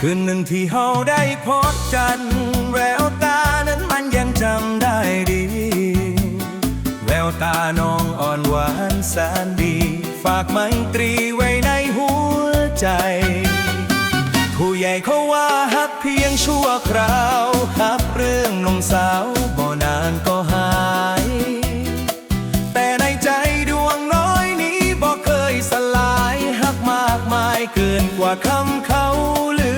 ຄືນໜຶ່ງທີ່ເຮົາໄດ້ພົບກັນ ແວວຕານັ້ນມັນຍັງຈຳໄດ້ດີ ແວວຕານ້ອງອ່ອນຫວານແສນດີ ຝາກໄມຕີໄວ້ໃນຫົວໃຈ ຜູ້ໃຫຍ່ເຂົາວ່າຮັກພຽງຊົ່ວຄາວ ຮັກເລື່ອງໜຸ່ມສາວ ບໍ່ນານກໍຫາຍ ແຕ່ໃນໃຈດວງນ້ອຍນີ້ບໍ່ເຄີຍສະຫຼາຍ ຮັກມາກມາຍເກີນກວ່າຄຳເຂົາລື.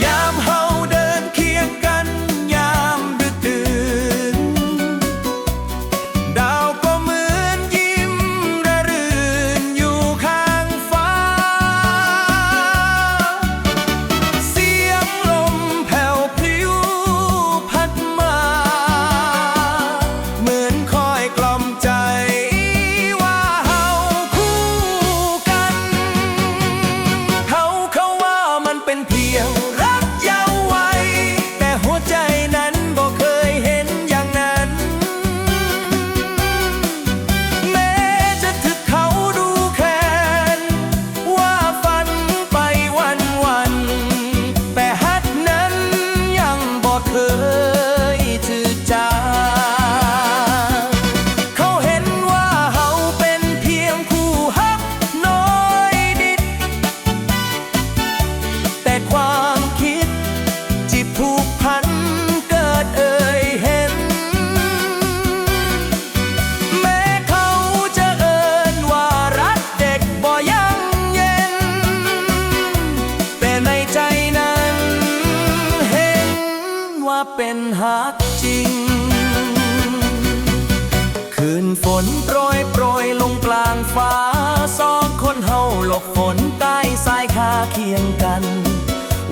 ຍາມເຮົາເດີນຄຽງກັນຍາມດຶກຕື່ນ ດາວກໍເໝືອນຍິ້ມລະລື່ນຢູ່ຂ້າງຟ້າ ສຽງລົມແຜ່ວພລິວພັດມາ ເໝືອນຄອຍກລ່ອມໃຈວ່າເຮົາຄູ່ກັນ ເຮົາ ເຂົາວ່າມັນເປັນພຽງຮັກເຍົາໄວ ແຕ່ຫົວໃຈນັ້ນບໍ່ເຄີຍເຫັນຢ່າງນັ້ນ ແມ້ຈະຖືກເຂົາດູແຄນ ວ່າຝັນໄປວັນໆ ແຕ່ຮັກນັ້ນຍັງບໍ່ເຄີຍຈືດຈາງ ເຂົາເຫັນວ່າເຮົາເປັນພຽງຄູ່ຮັກນ້ອຍນິດ ແຕ່ຄວາມຄິດຈິດຜູກພັນເກີດເອີຍເຫັນ ແມ້ເຂົາຈະເອີ້ນວ່າລັກເດັດບໍ່ຢັ້ງເຢັນ ແຕ່ໃນໃຈນັ້ນເຫັນວ່າເປັນຮັກຈິງ. ຄືນຝົນໂປຣຍໆລົງກລາງຟ້າ ສອງຄົນເຮົາຫຼົບຝົນໃຕ້ຊາຍຄາຄຽງກັນ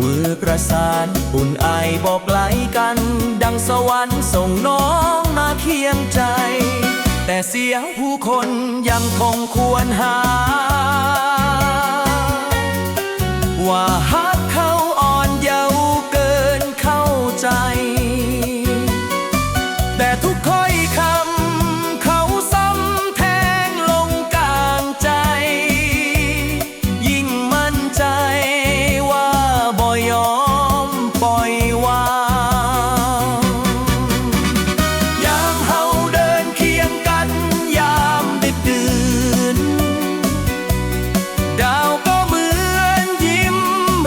ວືປະສານອຸ່ນອາຍບອກໄກກັນ ດັ່ງສະຫວັນສົ່ງນ້ອງມາຄຽງໃຈ ແຕ່ສຽງຜູ້ຄົນຍັງຄົງຄວນຫາ ວ່າຮັກເຂົາອ່ອນເຍົາເກີນເຂົ້າໃຈ ແຕ່ທຸກຖ້ອຍຄຳເຂົາຊ້ຳແທງລົງກາງໃຈ ຍິ່ງໝັ້ນໃຈວ່າບໍ່ຍອມປ່ອຍວາງ ຍາມເຮົາເດີນຄຽງກັນຍາມດຶກດື່ນ ດາວກໍເໝືອນຍິ້ມ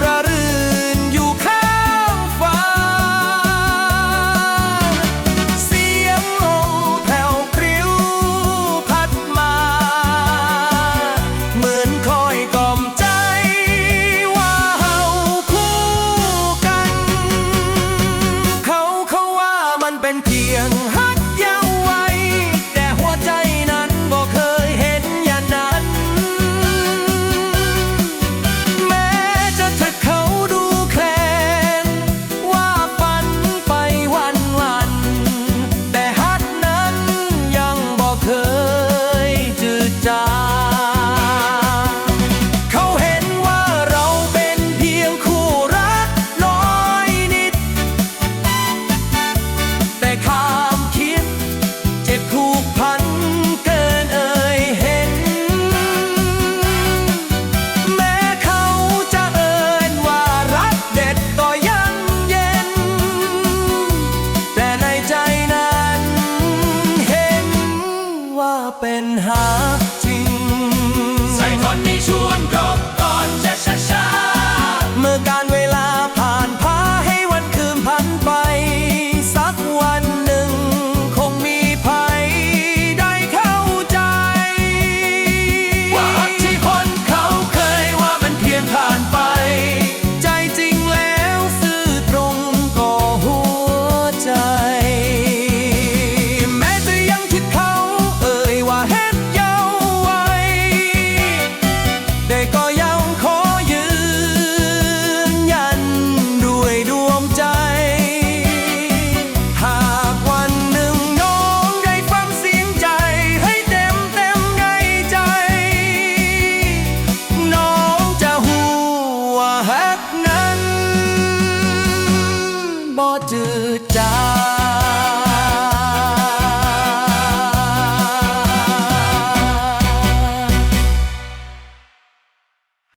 ລະລື່ນຢູ່ຂ້າງຟ້າ ສຽງລົມແຜ່ວພລິວພັດມາ ເໝືອນຄອຍກລ່ອມໃຈວ່າເຮົາຄູ່ກັນ ເຂົາ ເຂົາວ່າມັນເປັນພຽງຮັກເຍົາໄວ ແຕ່ຫົວໃຈນັ້ນບໍ່ເຄີຍເຫັນຢ່າງນັ້ນ ແມ້ຈະຖືກເຂົາດູແຄນ ວ່າຝັນໄປວັນໆ ແຕ່ຮັກນັ້ນຍັງບໍ່ເຄີຍຈືດຈາງ ເຂົາເຫັນວ່າເຮົາເປັນພຽງຄູ່ຮັກນ້ອຍນິດ ແຕ່ຄວາມຄິດເຈັບຜູກພັນເກີນເອີຍເຫັນ ແມ້ເຂົາຈະເອີ້ນວ່າລັກເດັດກໍຍັງເຢັນ ແຕ່ໃນໃຈນັ້ນເຫັນວ່າເປັນຮັກຈິງ ໃສ່ທ່ອນນີ້ຊວນລົບກ່ອນຈະຊ້າໆ ເມື່ອການເວລາຜ່ານພາໃຫ້ວັນຄືນຜ່ານໄປ ສັກວັນໜຶ່ງຄົງມີໃຜໄດ້ເຂົ້າໃຈ ວ່າຮັກທີ່ຄົນເຂົາເຄີຍວ່າມັນພຽງຜ່ານໄປ ໃຈຈິງແລ້ວຊື່ຕົງກໍຫົວໃຈ ແມ້ຈະຍັງຄິດເຂົາເອີ່ຍວ່າເຮັດເຍົາໄວ ແຕ່ກໍຍັງຂໍຢືນຢັນດ້ວຍດວງໃຈ ຫາກວັນໜຶ່ງນ້ອງໄດ້ຟັງສຽງໃຈໃຫ້ເຕັມເຕັມໃນໃຈ ນ້ອງຈະຮູ້ວ່າຮັກນັ້ນບໍ່ຈືດຈາ